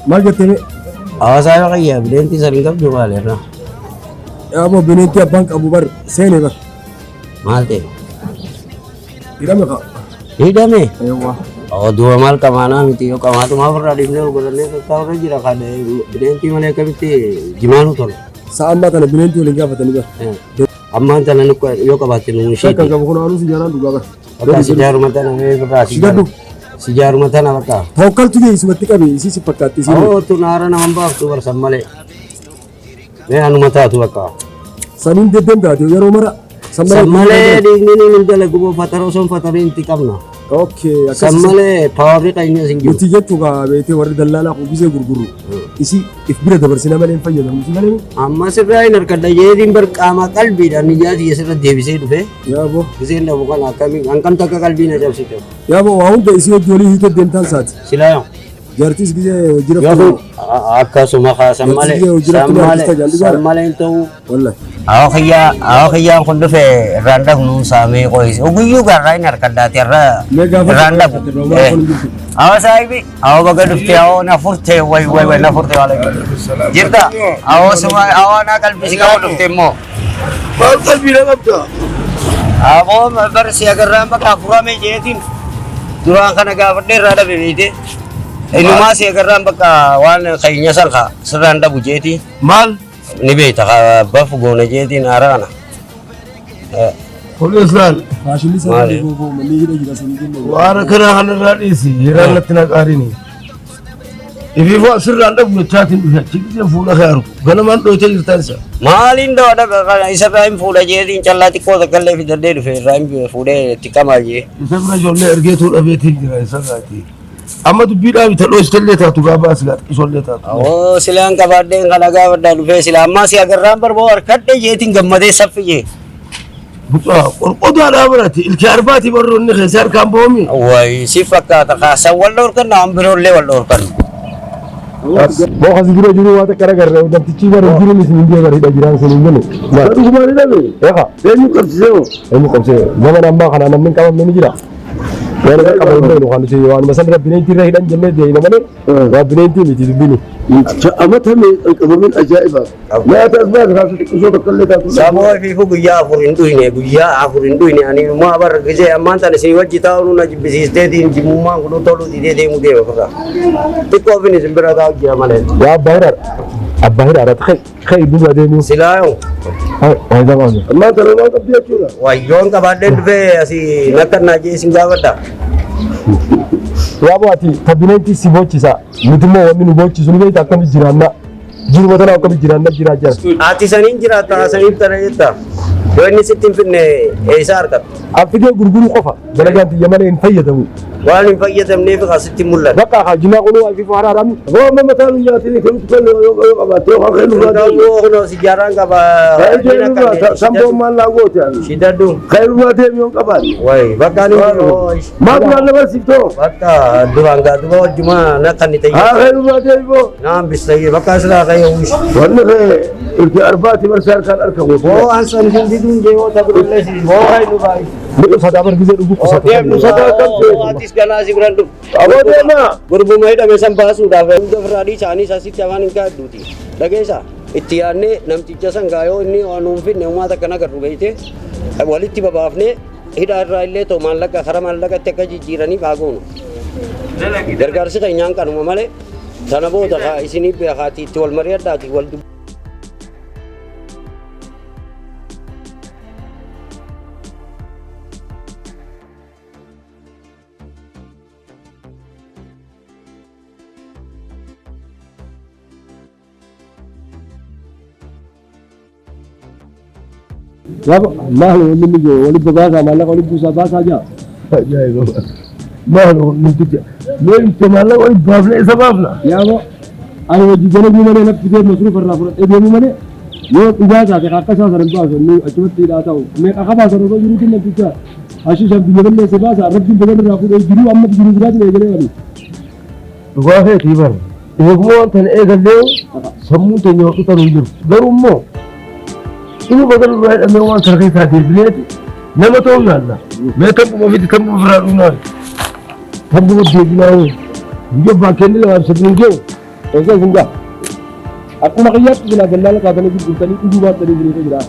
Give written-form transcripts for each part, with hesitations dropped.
Maal jettee mee? Hawaasaa yoo qayyaa bineentii san hin qabdu maal irraa? Yaa bineentii abbaan qabu bar seene bar. Maal ta'e? Hidhame kaa. Hidhame? Eewwa. Du'a maal qamaanaa miti yoo qamaatuma ofirraa dhiifnee ol godhannee tattaa'urra jira kan bineentii malee akkamitti jimaanuu tola. Sa'a ammaa tana bineentii waliin gaafatanii bar. Ammaan tana yoo qabaatte nu Shakkan isheeti. qabu kun aanuu si jaaraan dhugaa bar. Bakka sijaaruma tana mee irraa Shidadhu. sijaaruma tana bakka. Tawakkaltu jee isumatti qabi isii si fakkaatti isiin. Awoo tun haara naman baaftu barsan malee. Mee anuma taatu bakka. Saniin deddeem taate yeroo mara. San malee dhiigni ni hin dalagu boo fatara osoo hin fatariin itti qabna. Okay San akkas malee paawarri qayyinni sin jiru. nuti jechuu kaa beektee warri dallaalaa kuufisee gurgurru isii if bira dabarsina malee hin fayyadamu si malee. Amma sirraa hin harkadha jeetiin bar qaama qalbiidhaan niyyaa tiyya sirra deebisee dhufe. Yaa boo. Giseen dhabu kana akkamiin hanqamta akka qalbii na cabsite. Yaa boo waa hunda isii hojii olii hiitee deemtaan saati. Silaa Jaartis gisee hojii yoo raftuu. akkasuma kaa san malee Hojii san malee san malee hin ta'u. Wallahi. Awoo kiyyaan kun dhufe irraan dhabnu saamee qoyise. Oguyyuu garraa hin harkadhaati irraa Mee gaafa irraan dhabu. Roomaa kun hin jirtu. Awoo saahibi awoo baga dhufte awoo na furte way way way na furte wala. Jirta awoo suma awoo naa qalbii si qabu dhufte immoo. Maal qalbii na qabda? Awoo bar si agarraan bakka furame jeetiin duraan kana gaafadhee irraa dhabe beekte. Innumaa si agarraan bakka waan keenya san kaa sirraan dhabu jeetii. Maal? Ni beekta bafu goona jeetiin haara kana. Kunis laal. Faashinni Maali? sana goofoo manni hidha jira sanii jennee. Waan akkanaa kanarraa dhiisi. Yeraan natti na qaarini. Ifiifuu asirraan dhabu jechaatiin dhufe achi gisee fuula kee argu. Ganamaan dhooytee jirtaan isa. Maaliin dhawa dhabe kana isarraa hin fuudha jeetiin callaa xiqqoo takkallee fidadhee dhufe irraa hin fuudhee itti qamaa jee. Isa bira ijoollee ergeetuu dhabeetiin jira isarraati. Amma dubbii dhaabi ta dhooytellee taatu gaabaa si gaadhisollee taatu. Oo silaan qabaadheen kana gaafadhaa dhufee sila ammaa si agarraan barboo harkadhe jeetiin gammadee saffi jee. Mucaa qorqodaadhaa barate ilkee arbaatii barroonni keessa harkaan boomi. Wayi si fakkaata kaasan wal dhoorkanna waan biroollee wal dhoorkanna. Boo kasi dura jiru waa takka agarre namtichi bara jiru isin hin deebar hidha jiraan sun hin jennu. Dhugumaan hidhame. Eeqa Eenyu qabsiisee hoo? eenyu qabsee zaman ammaa kana namni hin qabamne ni jira. Waan irra qabu hin beeknu kan nuti waanuma san irra bineentii irra hidhan jennee deemna malee waa bineentii miti dubbini. Amata qabamin ajaa'iba. Nyaata as baasa kaasa xiqqisoo tokko illee taatu. Saboo ifiifu guyyaa afur hin dhuyne guyyaa afur hin dhuyne ani maa bar gisee ammaan tana isin wajji taa'uu na jibbisiisteetiin jimmummaan kun toluu didee deemuu deema ofirraa. Xiqqoo ofin isin bira taa'u jira malee. Yaa abbaa hidhaadha. Abbaa hidhaadha. Kai kai duuba deemuu. Silaa yoo. Waa zaman. Ammaa tana waan qabdi jechuudha. Wayyoon qabaadheen dhufee asii nakkannaa jee isin gaafadha. Yaa boo ati ta bineentii si boochisa. Nuti immoo wanni nu boochisu ni beekta akkamitti jiraanna. Jiruma tana akkamitti jiraanna jiraa jira. Ati saniin jiraatta saniif tana jetta. Yoo inni sitti hin finne eessa argatta? Affidee gurguruu qofa dalagaan tiyya malee hin fayyadamu. Waan hin fayyadamneef asitti mul'ata. Bakka hajinaa kunuu afiif haraadhaan Boo amma mataa nu nyaatini kamitti kan yoo qabaatte yoo kan kennu baate. Yoo kunoo sijaaraan qaba. Samboon maal naa goote ani. Shidadhu. Kan irraa deemi yoo qabaanne. Wayi bakka ani Maal duraan nama siftoo? bakka duraan gaa duba wajjuma na kan ni Haa tayyee. kan irraa deemi boo. Naan bistayyee bakka asirraa ka'ee uwwis. Wanni kee ilkee arbaati barsaa harkaan argamu. Boo an san hin diduun jee yoo ta'u si boo hayi nu baay'ee. ni uffata bar gisee dhugu qusata. Deemnu Sadaa kam sadaa atis ganaa si biraan dhufu. Aboo deemaa. Gurbuma hidhame san baasuudhaaf hunda ofirraa dhiisanii asitti afaan hin kaadduuti. Dhageessaa itti yaadnee namticha san gaayoo inni waan nuun finne uumaa takka nagarru beeyte walitti babaafnee hidhaa irraa illee ta'u maallaqa karaa maallaqatti akka jijjiiraniif haa goonu. Gargaarsi keenyaan kanuma malee sana booda haa isinii beekaati itti wal mari'adhaati wal dubbi. Yaa maal wanni inni jiru walitti baasaa maallaqa walitti buusaa baasaa jaa. Ajaa'iba. Maal namticha. Mee itti maallaqa walitti baafne isa baafna. Yaa boo ani hojii dalaguu malee natti fidee masruufa irraa fudhadhee deemuu malee yoo dhugaa taate akka isaa sana hin baasu inni achumatti hidhaa ta'u meeqa qabaa sana osoo jiruutiin namticha hashiishaan biyya balleesse baasa rabbiin bagan irraa fuudhee jiruu amma jiruu biraatiin eegalee waliin. Dhugaa keetii bara. Eeguma waan tana eegallee sammuun teenya hodhu tanuu hin jiru. Garuu immoo inni bagan irraa hidhamee waan kana keessaa deebineeti nama ta'uu yaalla. Mee taphuma fidi taphuma biraa dhumnaan. Tambuma deebinaa hoo. Guyyaa abbaan kenni lamaaf sadii hin ge'u. Eessa isin gaa? Akkuma kiyyaatti silaa dallaala taatanii gurgurtanii dhuguu baattanii isiniitu jira.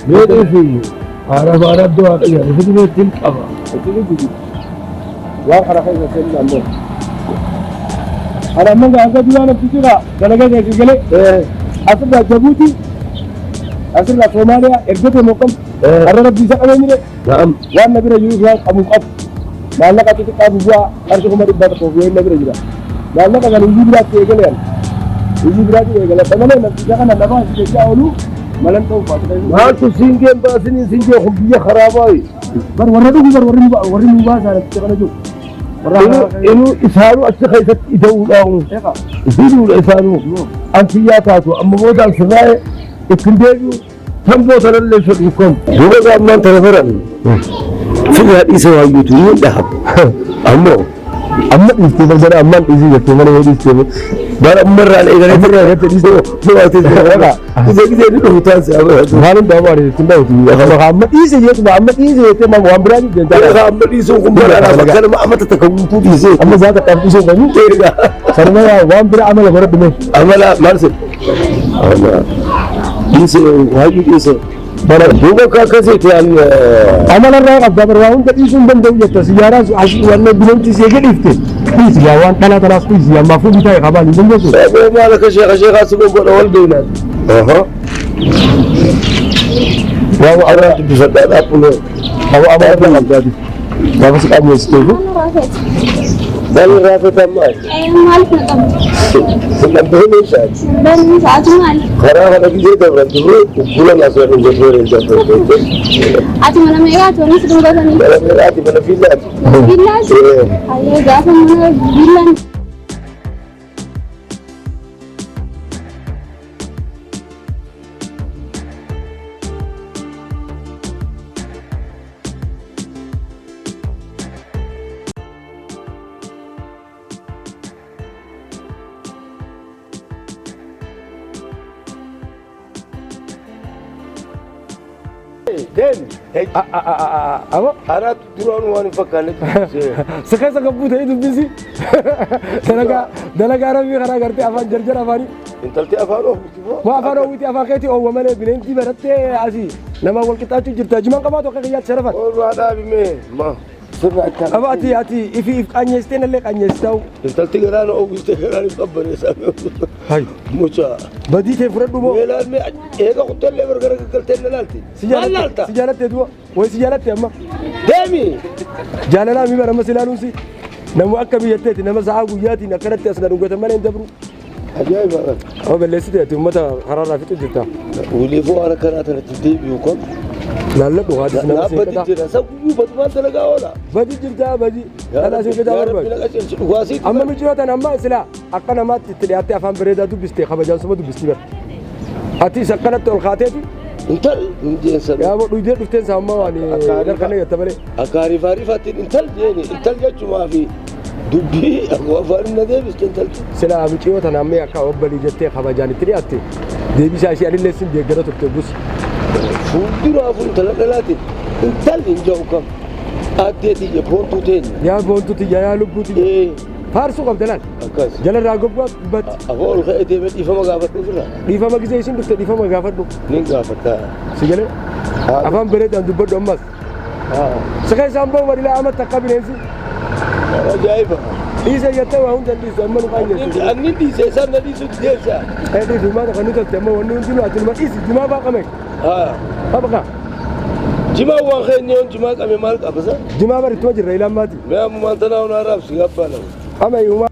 Mee dhiisi haadha baadha iddoo haadha jedhan isin ittiin qaba. Itti dhugu. Waan kana keessa seenuu ammoo. Ana ammoo hanga duraa namtichi gaa dalagaa keessa galee asirraa Jabuutii asirraa Soomaaliyaa ergate moqqam har'a rabbi isa qabee mire Na'am. waan na bira jiru waan qabu qabu. Maallaqa xixiqqaa bu'aa qarshii 100,000 yoo na bira jira. Maallaqa kana hojii biraatti eegalee hojii biraatti eegalee malee namticha kana lafaa si jechaa oolu malan ta'uu baatu. Maaltu siingeen baasiniin siingee kun biyya karaabaayi. Bar warra dhugu bar warri nu baasaa namticha kana jiru. Warra Inuu isaanuu achi keessatti ida'uudhaan Eeqa. hidhuudha isaanuu. Antiyyaa taatu amma boodaan sirraa'e ittiin deebi'u tamboo sanallee fedhu kan. Duuba gaammaan tana baran fedha dhiisa waayyuutu ni dhahabu. Ammoo Amma dhiistee balbala ammaan dhiisii jettee mana yoo dhiistee bara ammarraan eegalee Ammarraa eegalee dhiistee. Gisee gisee ni dhufu taasise amma. Waan hundaa waan ittiin dhawuti. Amma dhiise jeetuma amma dhiise jettee waan biraa jettee. Amma dhiisuun kun bara anaaf akka nama amata takka guutuu dhiisee. Amma zaata qabu dhiisuu qabu. Sanuma waan biraa amala godhadhu mee. Amala maal se? Amala dhiise waayyuu dhiise. Bara duuba akka akkasiiti an Amala irraa qabda bara waa hunda dhiisuu hin danda'u jetta siyyaaraa waan bineensi si eege dhiifte. Dhiisi yaa waan dhalaa tanaas dhiisi ammaa fuudhii ta'e qabaan hin dandeessu. Saboo maal akka sheeka sheekaa si godha wal beeknaan. Waa Ara dubbifadhaa dhaabbulee. Amala irraa qabdaati. Gaafa si qaamneessiteefu. Maal irraa feetan maal? Maaliif na qabdu? Sinnabdee meeshaati. Barni sa'aatu maali? Karaa kana gisee dabran turre uggura laasoo hin jirre hin jirre. Ati mana meeqaati wanni si dhungatanii? Mana meeqaati mana fiillaati. Viillaati? Hayyee gaafa mana viillaan Deemi. Abo Anaatu duraan waan hin fakkaanne dubbisee. si keessa gabbuu ta'ee dubbisi. Dalagaa dalagaa rabbii karaa gartee afaan jarjara afaanii. Intalti afaan oofti moo? Waa afaan oowwiti afaan keetii oowwa malee bineensi barattee asii nama wal qixxaachuu jirta. Jimaan qabaatu akka kiyyaatti sharafan. Oolmaa dhaabimee. Ma sirna akkaan. Aba ati ati ifi if qaanyeessitee nallee qaanyeessita'u. Intalti garaan oowwiste garaan hin qabbaneessaa. Hay. Mucaa. Badii tee fudhadhu moo. Meelaan mee eega kuttallee gargara gaggaltee na laalti. Si Maal laalta? si jaalattee du'a. Wayi si jaalatte amma. Deemi. Jaalalaa mi bara amma si ilaaluun si. Namu akka biyyatteeti nama sa'aa guyyaatiin akkanatti as na dhungatan malee hin dabru. Ajaa'iba. Amma balleessite ati uummata karaarraa fixu jirta. Wiliifuu waan akkanaa tanatti deebi'u kun. Laalladhu haadis nama siin Dhaabbati qataa. jira. Isa guyyuu batumaan dalagaa oola. Badi jirta badi. Dhalaa siin qataa Yaa Rabbi barbaadu. na qajeelchi dhugaasiitu. Amma miciyootan amma silaa akka namaatti itti dhiyaattee afaan bareedaa dubbistee kabajaan suma dubbistii bara. Ati akkanatti ol kaateeti Intal hin jeensan. yaa dhuydee dhufteen isaa amma waan harkana jetta malee. Akka ariifaa ariifaattiin intal jeeni intal jechumaa fi dubbii akkuma afaan na deebiste intalti. Silaa miciyootan amma akka obbalii jettee kabajaan itti dhiyaatte deebisaa ishee anillee sin deeggara turte bus. Fuulduraafuu intala dhalaatiin intal hin jedhu kam addee tiyya boontuu teenya. Yaa boontu tiyya yaa lubbuu tiyya. Ee Faarsuu qabda laal. akkas. Jalarraa gobbaa dubbatti. Afoo ol ka'ee deemee dhiifama gaafadhu ofirraa. Dhiifama gisee isin dhufte dhiifama gaafadhu. Nin gaafadha. Si galee afaan bareedaan dubbadhu ammas. Si keessaan bahu badilaa amatti akka bineensi. Ajaa'iba. Dhiisa jettee waa hunda dhiisu amma nu qaanyeessu. Anni dhiise isaan na dhiisutti deemsa. Eedhi jimaa kan nu talte amma wanni hundinuu ati numa dhiisi jimaa baa qame. Qabqa. Jimaa waan keenyoon jimaa qabe maal qabasa? Jimaa bari ittuma jirra ilaan maati. Mee ammumaan tanaa hunaa raabsi gabbaa nama. Ama yuuma.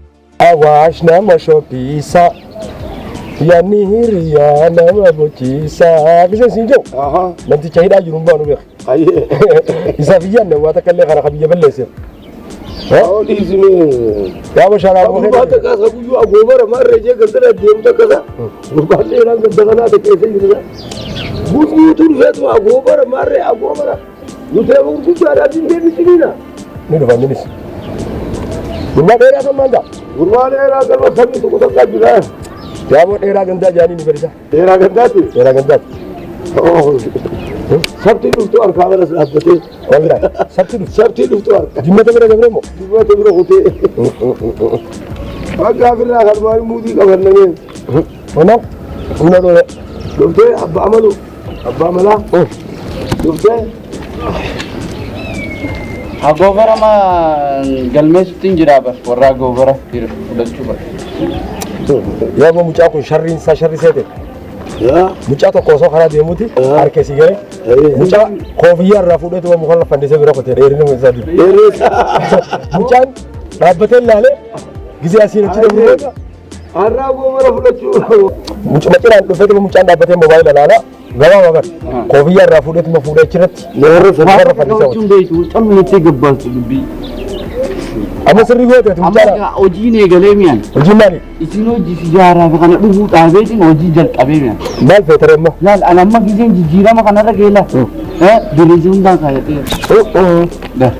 Awaash nama shoppisa. Yaanni hiriyaa nama bochiisa. Kiseen siin jiru. Namticha hidhaa jiru hin baanu beeka. Ayyee. Isaaf iyyaanne waa takka illee kana biyya balleesseef. Haa dhiisi mee. Yaa bashaanaa Gurbaa takka isa guyyuu agoobara maarree jee gandara deemu takka isa. Gurbaan dheeraan ganda kanaa takka keessa jiru. Guyyuutu dhufeetuma agoobara maarree agoobara. Nuti amma gurguddaadhaan hin deemni ciniina. Ni dhufa innis. Gurbaa dheeraa kan maal ta'a? Gurbaa dheeraa galma sabni tokko takka jira. Yaaboo dheeraa gandaa jaanii ni barisa. Dheeraa gandaati? Dheeraa gandaati. Sabti dhuftu harkaa baras dhaabbatee. Wallahi sabti dhuftu. Sabti dhuftu harka. Jimmata bira dabre moo? Jimmata bira kutee. Bakka ofirraa kan waan muudii qabannamee. Ona humna dhoole. Dhuftee abbaa amalu abbaa malaa dhuftee. Agoobara ma galmeessutti hin jiraa bar warra agoobara fudhachuu bar. Yaa mucaa kun sharriin isaa sharri seete. Mucaa tokko osoo karaa deemuuti harka isii galee mucaa koofiyyaa irraa fuudheetu muka lafa fannisee bira kutee dheerina isaa dura. Mucaan dhaabbatee ilaalee gisee asiin achi deemu booda Har'aa goobara fudhachuu. Mucuma cinaan dhufeetuma mucaan dhaabbatee moobaayila ilaalaa gabaabaa bar koofiyyaa irraa fuudheetuma fuudhee achirratti mukarra fannisa Qabachuun beektu callumattee gabbaastu dubbii. Amma sirrii goote ati Amma mucaa egaa hojiin eegalee mi'an. Hojiin maali? Isin hojii si jaaraa fi kana dhuguu dhaabeetiin hojii jalqabee mi'an. Maal feetere amma? Laal ani amma giseen jijjiirama kanarra ga'e laal. Diriirsi hundaan kaayadhee. Gar.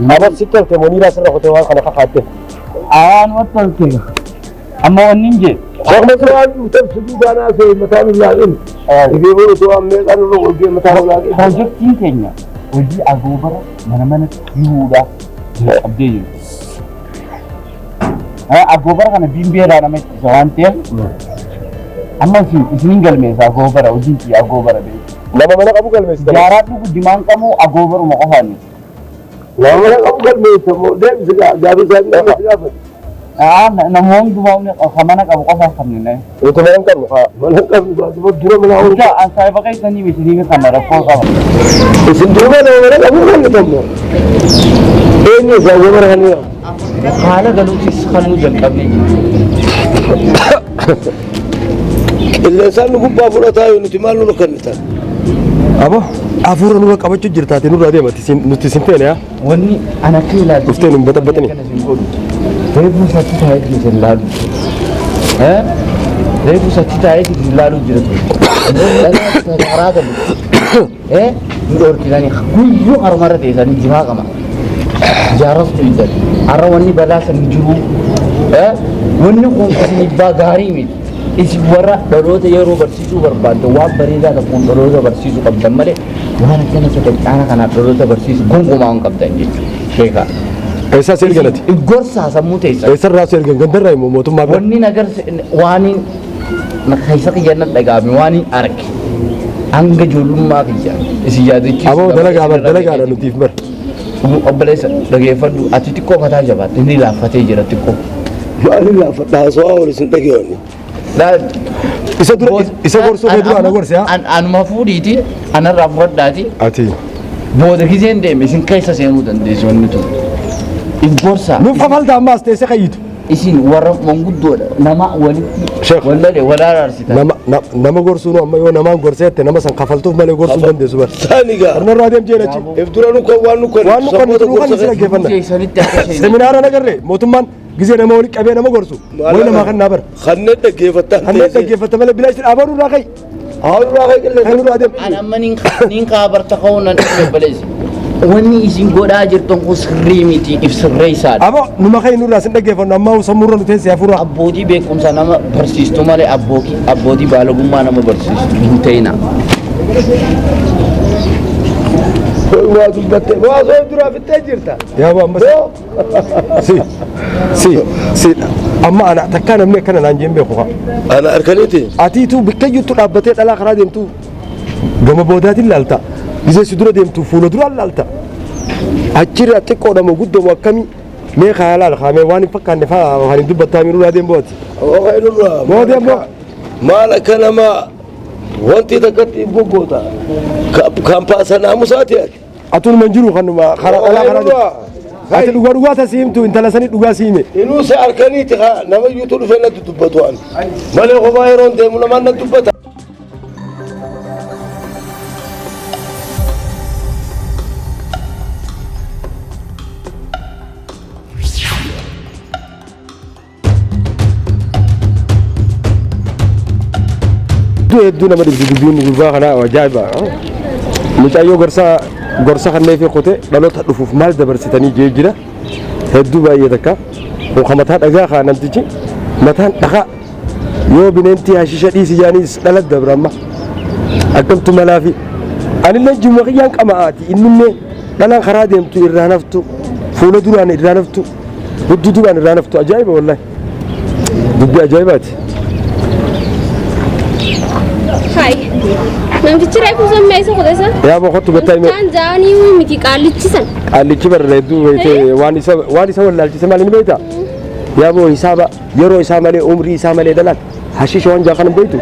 Amma sitti tolte moo sirra kutee waan kana kakaatte? Aan tolte. Amma wanni hin jee. Akkuma waan dhufteef sujuudaan haasa'e mataan hin laaqin. Ifee booda too ammee kan irra golgee mataan hin laaqin. Pirojektiin keenya hojii agoobara mana manatti hiruudhaaf jalqabdee jiru. Agoobara kana biimbeedhaa nama ittisa waan ta'eef amma isiniin galmeessa agoobara hojiin kiyya agoobara beeku. Nama mana qabu galmeessita. Jaaraa dhugu dimaan qabu agoobaruma qofaani. Nama mana qabu galmeessa moo deemsi gaaffii isaa gaafate. Nama hundumaa kan mana qabu qofaaf kan inni. Nuti mana hin qabnu. Mana hin qabnu baatuma dura mana horu. Mucaa an saayiba keessanii isinii kana rakkoo qaba. Isin duuba nama mana qabu kennitan moo? Eenyu isaa goobara kan inni Haala galuutis kanuu jalqabnee jiru. Qilleensaan nu gubbaa fudhataa yoo nuti maal nurra kennitan? Abo hafuura nurra qabachuu jirtaate nurraa deemati nuti isin feene yaa. Wanni ana akka ilaaltu. Dhuftee nu baxaxaxini. Reefu satti taa'ee isin laalu. Reefu satti taa'ee isin laalu jira ture. Karaa galu. Nu dhorkitanii guyyuu harmarra teessanii jimaa qaba. Jaarras tuytan. Har'a wanni balaa san hin jiru. Wanni kun isiniif gaarii miti. Isin warra dhaloota yeroo barsiisuu barbaaddan waan bareedaa tokkoon dhaloota barsiisuu qabdan malee waan akkana sagantaana kanaaf dhaloota barsiisuu gonkumaa hin qabdan jechuudha. Sheekaa. Eessaa si erganati? Gorsaa sammuu teessan. Eessarraa si ergan gandarraa immoo mootummaa bira? Wanni nagarse waan keessa kiyya na dhaga'ame waan arge hanga ijoollummaa kiyya isin yaadachiisu. Aboo dalagaa bar dalagaadha nutiif bar. Obboleessa dhageeffadhu ati xiqqoo mataa jabaatte inni laaffatee jira xiqqoo. Maaliin laaffadha haasawaa wal isin dhageewwanni. Isa dura isa gorsuu kee dura ana gorse haa? Anuma fuudhiiti anarraa fudhadhaati. Ati. Booda giseen deeme isin keessa seenuu dandeessu wanni tun. If gorsaa. Nuuf kafalta ammaas teessee kayyitu. Isin warra manguddoodha nama walitti wallale wal araarsitan. Nama nama gorsuu nu amma yoo namaan gorseette nama san kafaltuuf malee gorsuu hin dandeessu bar. Sani gaa. Harnarraa deem jeen achi. If dura nu kan waan nu kan. Waan nu kan nu kan isin dhaggeeffanna. Seminaara nagarree mootummaan gisee nama walitti qabee nama gorsu. Wayi namaa kan naa bar. Kanneen dhaggeeffattan. Kanneen dhaggeeffatta malee bilaa isin abaruu irraa ka'i. Abaruu irraa ka'i qilleensa. Kan nurraa deem. An amma nin kaabarta ka'uu nan dhufe baleessa. Wanni isin godhaa jirtan kun sirrii miti if sirreessaadha. Abo numa ka'i nurraa sin dhaggeeffannu ammaa sammuurra nu teessee hafuura. Abbootii beekumsa nama barsiistu malee abbootii baalagummaa nama barsiistu hin ta'ina. Waa dubbatte waa soo duraa fittee jirta. Yaa amma si si si amma ana takkaa namni akkana naan jeen beeku haa. Ana harkaniiti. Atiitu bakka jirtu dhaabbatee dhalaa karaa deemtu gama boodaatiin laalta. Gisee si dura deemtu fuula duraan laalta. Achirra xiqqoodha moo guddoo moo akkamii mee kaa laal kaa mee waan hin fakkaanne faa waan hin dubbattaa miiruu deem booti. Oka inurraa. Boo deem boo. Maal akka nama wanti takkatti goggoota. Kaampaasa naamusaati ati. Atuun man jiru kanuma karaa dhalaa karaa deemtu. Ati dhugaa dhugaa tasi himtu intala sanii dhugaa si hime. Inuu se harkaniiti haa nama iyyuutu dhufee natti dubbatu ani. Malee kophaa yeroon deemu namaan natti dubbata. Hedduu nama dhibdi dubbiin gurbaa kanaa ajaa'iba. Mucayyoo gorsa gorsa kannee fi kutee dhaloota dhufuuf maal dabarsitanii jee jira. Hedduu baay'ee takka. Kun mataa dhagaa kaa namtichi mataan dhagaa yoo bineentii hashisha dhiisi jaaniis dhala dabra amma. Akkamtu malaafi. Anillee jimma kiyyaan qama'aati. Innillee dhalaan karaa deemtu irraa naftu. Fuula duraan irraa naftu. Hudduu duraan irraa naftu. Ajaa'iba wallahi. Dubbii ajaa'ibaati. Hai. Namtichi reefu san meeshaa kudha san. Yaa boqottu gattaa hime. Namtichaan jaanii miti qaallichi san. Qaallichi barra hedduu beekte waan isa wallaalchise maal inni beektaa? Yaa boo hisaaba yeroo isaa malee umrii isaa malee dhalaan hashiisha waan jaa kana hin beektu.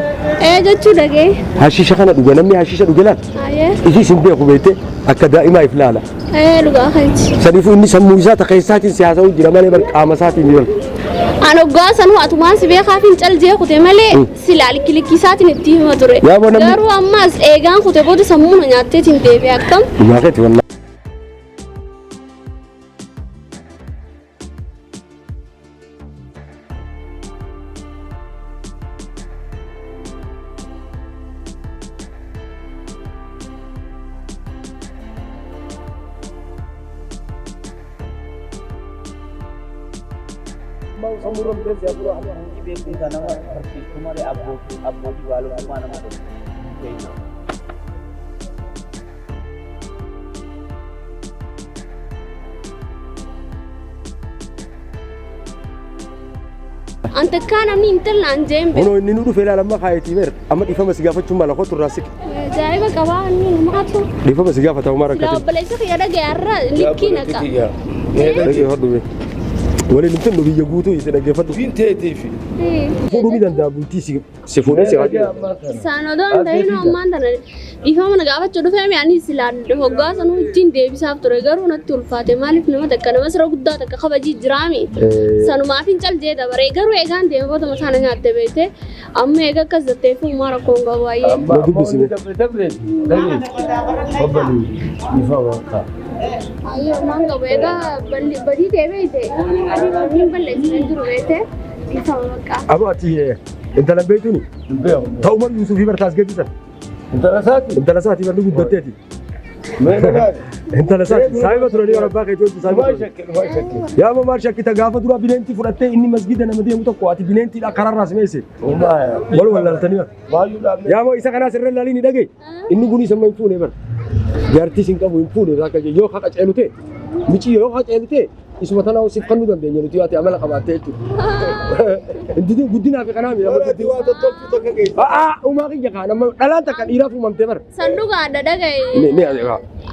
Ee jechuu dhagee. Hashiisha kana dhuga namni hashiisha dhuge laal. Ayyee. Ifis hin beeku beekte akka daa'imaa if laala. Ee dhugaa keeti. Saniifuu inni sammuu isaa ta keessaatiin si haasa'uu jira malee bar qaama isaatiin ni An hoggaa sanuu atumaan si beekaaf hin caljee kute malee silaa likki isaatiin itti hima ture. Yaa boo Garuu ammas eegaan kute booda sammuu na nyaatteetiin deebi'e akkam. Dhugaa keeti wallaahi. Beekumsa nama barsiistuu malee abbootii baalummaa nama godhu. An takkaa namni intallaan jeen beeku. Kunoo inni nu dhufe ilaala amma kaayetii beer amma dhiifama si gaafachuun mala kootu irraa siqe. Ajaa'iba qabaa inni namaatu. Dhiifama si gaafata homaa Silaa rakkatin. obboleessa kiyya dhaga'e har'a likkii naqa. Dhaggeeffadhu bee. Waliin hin finnu biyya guutuu itti dhaggeeffadhu. Dubbiin teetiifi. Fuudhuu ni danda'a bultii si fuudhee si haa Isaan odoo hin ta'in ammaan tana dhiifama na gaafachuu dhufee mi ani silaa hoggaa sanuu wajjin deebisaaf ture garuu natti ulfaate maaliif nama takka nama sira guddaa takka kabajii jiraami. Sanumaaf hin caljee dabaree garuu eegaan deeme booda mataa na nyaatte beekte amma eega akkas jettee fuumaa rakkoon qabu baay'ee. Na dubbisime. Obbolii dhiifama akka. Ayyoo maan qabu egaa badii ta'e beekte hin balleessine jiru beekte dhiifama bakka. Abo ati intala beektuuni Hin beeku. ta'u Umar Yuusufii bartaas geessisan. Intala isaati. Intala isaatii barri guddatteeti. Mee dhagaati. Intala isaati saayiba turanii bara abbaa keetii hojii saayiba Maal turanii. shakke maal shakke. Yaa moo maal shakkita gaafa dura bineentii fudhattee inni masgida nama deemu tokko ati bineentiidha karaarraa simeesse. Uumaa Wal wallaaltanii bara. Baay'ee dhaabne. Yaa moo isa kanaas irra ilaalii ni dhagaye. Inni kun isa hin fuune bara. Jaartii sin qabu hin fuune akka yoo haqa ceelu ta'e mici yoo haqa ceelu ta'e isuma tanaa siif kennuu dandeenya nuti yoo ati amala qabaattee jechuudha. Inni guddinaa fi kanaa miidhama. Ati waa tottolchuu takka geesse. A'aa uumaa kiyya kaan amma dhalaan takka dhiiraaf uumamtee bara. San dhugaadha dhagaye. Ni ni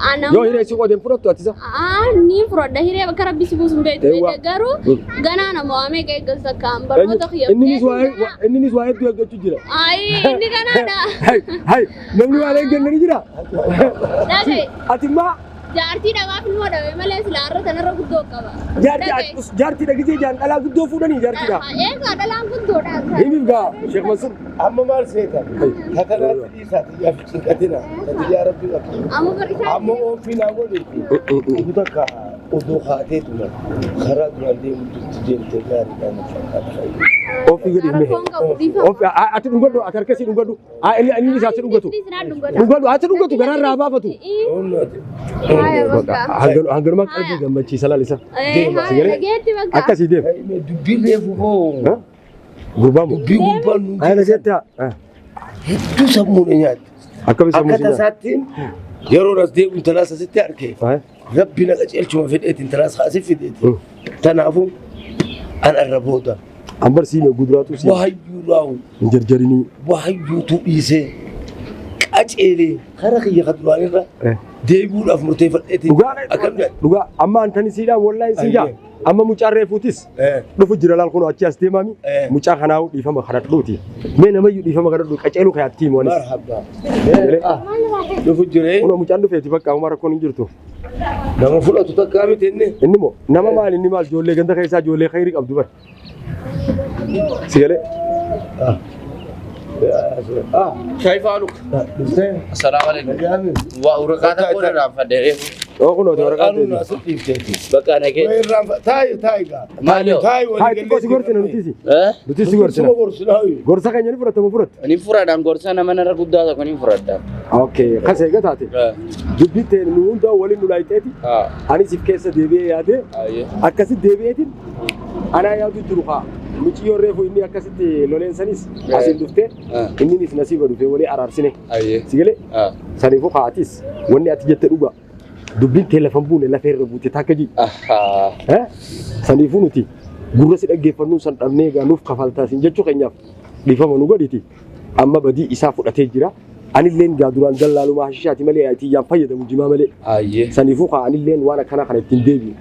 Ana yoo hiree si qoodeen fudhattu ati isa. Aa ni fudhadha hiree bakka rabbi si buusu hin beektu Eewwa. beekte garuu ganaa nama waamee eeggalu takkaan barnoota kiyya. Inninis waa hedduu eeggachuu jira. Ayi inni ganaadha. Hay hay namni waan eegganne ni jira. Dhagaye Ati immoo jaartii dhabaaf ilmoo dhabe malee silaa irra tanarra guddoo qaba. jaartii jaartii dhagisee jaan dhalaa guddoo fuudhanii jaartiidha. Eegaa dhalaan guddoodha. Himiif gaa Sheekh Mansuur. Amma maal seetan? Takanaatti dhiisaa xiyyaa fi cinqatina. Xiyyaa rabbi qaba. Amma barisaa. Amma oofii naa godheeti. Ugu takka odoo kaatee tuma karaa duraan deemtu deemtee gaariidhaan fakkaata. Ofii gadi hime. Rakkoon qabu dhiifama. Ofii ati dhungadhu ati harkasii dhungadhu. Inni isaa si dhungatu. Dhungadhu ati dhungatu garaarraa baafatu. Haya bakka. Hanganuma qalbii gammachiisa laal isa. Dhageetti bakka. Akkasii deem. Dubbii reefu hoo. Gurbaa moo? Dubbii gurbaan nu Ayya dhageetti haa. hedduu sammuun nyaatti. Akkami sammuu Akka tasaatti yeroo as deemu intalaas asitti arge. Rabbi na qajeelchuma fedheeti intalaas kaasee fideeti. Kanaafuu an arra booda Ambar siime guduraatu siime. waayyuu raawu Hin jarjarinii. waayyuutu dhiisee qaceelee kara kiyya kan duraanirra deebi'uudhaaf murteeffadheeti. Dhugaa Akkam jedha? dhugaa amma antani siidhaan wallaahi siin jaa amma mucaan reefuutis dhufu jira laal kun achi as deemami mucaa kanaa dhiifama kadhadhuuti mee namayyuu dhiifama kadhadhu qaceeluu kayaatti himu anis. Marhaba. Dhufu jiree Kun mucaan dhufeeti bakka amma rakkoon hin jirtu. Nama fudhatu takkaa miti inni. Inni moo nama maal inni maal ijoollee ganda keessaa ijoollee khayrii qabdu bar. Si galee? كيف حالك؟ السلام عليكم. ورقات أقول أنا فدري. Oo kunooti waraqaa Waraqaan ta'e. asii dhiifteeti. بقى أنا كده. Taayi taayi gaa. Maali? Taayi Haa xiqqoo si gorsina nutiisi. أه؟ Nuti si gorsina. Suma gorsinaa. Gorsa keenya ni fudhatta moo fudhatta? Ni furaadhaan gorsa nama narra guddaa tokko ni fudhadha. Okay kas eega taate. Dubbii ta'e nu hundaa waliin nu laayixeeti. Anis if keessa deebi'ee yaadee akkasi deebi'eetiin anaa yaadu jiru haa. Miciyyoon reefu inni akkasitti loleen sanis asiin dhuftee inninis nasiiba dhufee walii araarsine. Si galee saniifuu kaatis wanni ati jette dhugaa. Dubbiin tee lafa hin buune lafa irra buute takka ji. Saniifuu nuti gurra si dhaggeeffannuu san dhabnee egaa nuuf kafaltaa siin jechuu keenyaaf dhiifama nu godhiti. Amma badii isaa fudhatee jira. Anilleen gaa duraan dallaaluma hashishaati malee atiyyaan fayyadamu jimaa malee. Saniifuu kaa anilleen waan akkanaa kana ittiin deebi'u.